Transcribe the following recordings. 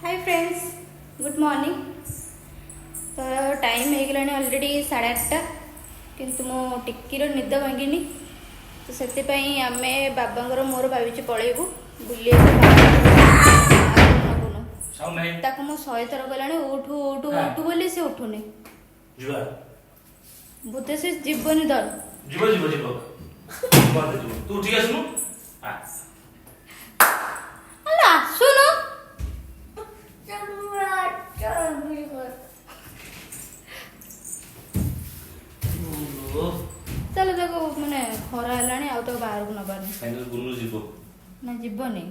High friends, good morning. ତ time ହେଇଗଲାଣି already 8:30, କିନ୍ତୁ ମୋ ଟିକିର ନିଦ ଭାଙ୍ଗିନି। ତ ସେଥିପାଇଁ ଆମେ ବାବାଙ୍କର ମୋର ଭାବିଛୁ ପଳେଇବୁ ବୁଲିବାକୁ ବାହାରକୁ। ନବୁନୁ। ସାଉଣ୍ଡ ନାହିଁ। ତାକୁ ମୁଁ 100 ଥର ଗଲାଣି ଉଠୁ ଉଠୁ ଉଠୁ ବୋଲି, ସେ ଉଠୁନି। ଯିବା। ବୋଧେ ସେ ଯିବନି ଧର। ଯିବ, ଯିବ, ଯିବ, କୁଆଡେ ଯିବ? ତୁ ଉଠିକି ଆସୁନୁ ଆ। ଆଲୋ, ଆସୁନୁ। ଓ। ଚାଲ ତାକୁ, ମାନେ ଖରା ହେଲାଣି, ଆଉ ତାକୁ ବାହାରକୁ ନବାନି। ଫାଇନାଲ ଗୁନୁ ଯିବ। ନା, ଯିବନି।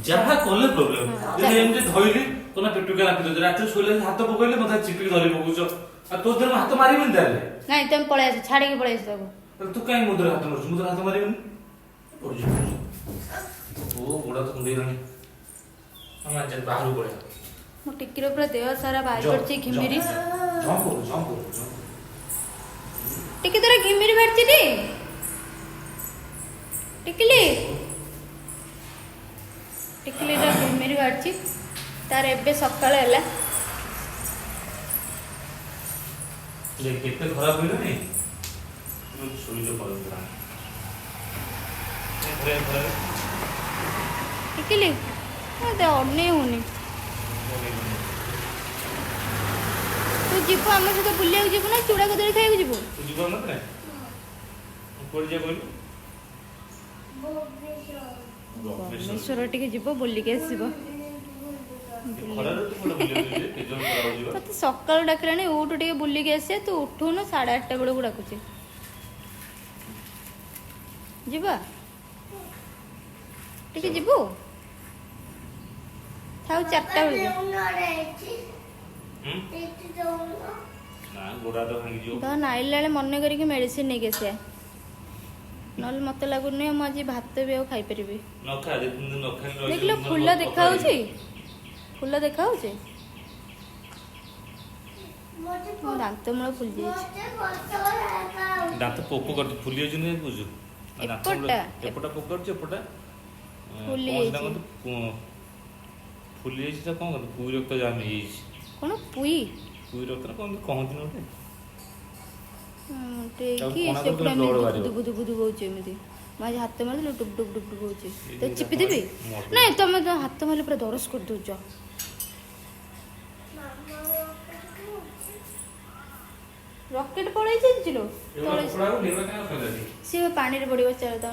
ଯାହା କଲେ ପ୍ରୋବ୍ଲେମ। ହଁ, ଯଦି ଚାଲ। ଏମିତି ଧଇଲି ତ ନା ପେଟୁ କାଇଁ ଦଉଛି। ରାତିରେ ଶୋଇଲେ ହାତ ପକେଇଲେ ମତେ ଚିପିକି ଧରି ପକଉଛ। ଆଉ ତୋ ଦେହରେ ମୁଁ ହାତ ମାରିବିନି ତାହେଲେ? ନାଇଁ, ତମେ ପଳେଇ ଆସ, ଛାଡ଼ିକି ପଳେଇ ଆସ ତାକୁ। ତାହେଲେ ତୁ କାଇଁ ମୋ ଦେହରେ ହାତ ମାରୁଛୁ? ମୁଁ ତୋର ହାତ ମାରିବିନି। ପଡୁଛି, ପଡୁଛି। ଓ, ଗୋଡ଼ ତ କୁଣ୍ଡେଇଲାଣି। ଆମେ ଆଜି ବାହାରକୁ ପଳେଇବା। ମୋ ଟିକିର ପୁରା ଦେହ ସାରା ବାହାରି ପଡ଼ିଛି ଘିମିରି। ଜମ୍ପ କରୁ, ଜମ୍ପ କରୁ, ଜମ୍ପ। ଟିକେ ତୋର ଘିମିରି ବାହାରିଛି ଟି। ଟିକିଲି, ଟିକିଲିର ଘିମିରି ବାହାରିଛି ତାର। ଏବେ ସକାଳ ହେଲା। ଦେଖ, କେତେ ଖରାପ ହେଲାଣି। ଶୋଇଲେ ପଳେଇଲା ଘରେ ଘରେ। ଟିକିଲି ମତେ ଅନେଇ ହଉନି। ତୁ ଯିବୁ ଆମ ସହିତ ବୁଲିବାକୁ ଯିବୁ ନା ଚୁଡ଼ା କଦଳୀ ଖାଇବାକୁ ଯିବୁ? ତୁ ଯିବୁ ଆମ ସାଥିରେ? କୁଆଡ଼େ ଯିବା କହିଲୁ? ଭୁବନେଶ୍ୱର ଟିକେ ଯିବ, ବୁଲିକି ଆସିବ। ଖରାରେ ତୁ କୁଆଡ଼େ ବୁଲିବାକୁ ଯିବୁ? କେତେ ଜଣ ଖରା ହଉଛି ବା। ତତେ ସକାଳୁ ଡାକିଲାଣି, ଉଠୁ ଟିକେ ବୁଲିକି ଆସିବା, ତୁ ଉଠୁନୁ। 8:30 ବେଳକୁ ଡାକୁଛି। ଯିବା ଟିକେ, ଯିବୁ? ଥାଉ, 4ଟା ବେଳକୁ। ହୁଁ? ନା, ଗୋଡ଼ ହାତ ଭାଙ୍ଗିଯିବ। ଧନ ଆଇଲା ବେଳେ ମନେ କରିକି ମେଡ଼ିସିନ ନେଇକି ଆସିବା, ନହେଲେ ମତେ ଲାଗୁନି ମୁଁ ଆଜି ଭାତ ବି ଆଉ ଖାଇପାରିବି। ନ ଖା, 2-3 ଦିନ ନ ଖାଇଲେ ରହିଯିବୁ। ଦେଖିଲ, ନହେଲେ ଫୁଲ ଦେଖାହଉଛି, ଫୁଲ ଦେଖାହଉଛି। ମୋ ଦାନ୍ତ ମୂଳ ଫୁଲି ଯାଇଛି। ଦାନ୍ତ ପୋକ କରିଛି, ଫୁଲି ଯାଇଛି ନୁହେଁ କହୁଛୁ? ଦାନ୍ତ ମୂଳ- ଏପଟଟା। ଏପଟା ପୋକ କରିଛି, ଏପଟା ଫୁଲି କଣ ସେଟା ଯାଇଛି। କହନ୍ତି? ଫୁଲି ଯାଇଛି ସେଟା କଣ କହନ୍ତି? ପୁଇ ରକ୍ତ ଜାମ ହେଇଯାଇଛି। କଣ ପୁଇ? ପୁଇ ରକ୍ତ ନା କଣ କହନ୍ତି ନା ଗୋଟେ। ତାକୁ କି କଣା ସେ ପୁରା କରିଦେଲେ ବ୍ଲଡ ଏମିତି ବାହାରିବ। ଦୁବୁ ଦୁବୁ ଦୁବୁ ହଉଛି ଏମିତି। ମୁଁ ଆଜି ହାତ ମାରିଥିଲି, ଡୁବ୍ ଡୁବ୍ ଡୁବ୍ ଡୁବ୍ ହଉଛି। ଏଇ ତ ଯୋଉ ଚିପି ଦେବି। ମରିଯିବ। ନାଇଁ, ତମେ ତ ହାତ ମାରିଲେ ପୁରା ଦରଜ କରିଦଉଛ। ରକେଟ ପଳେଇ ଯାଇଥିଲୁ ଏଗୁଡ଼ା ତଳେ। ଫୋପଡ଼ା ହବନି, ଏଗୁଡ଼ା କାଇଁ ସଜାଡି? ସିଏ ପାଣିରେ ପଡ଼ିବ, ଚାଲ ତାକୁ।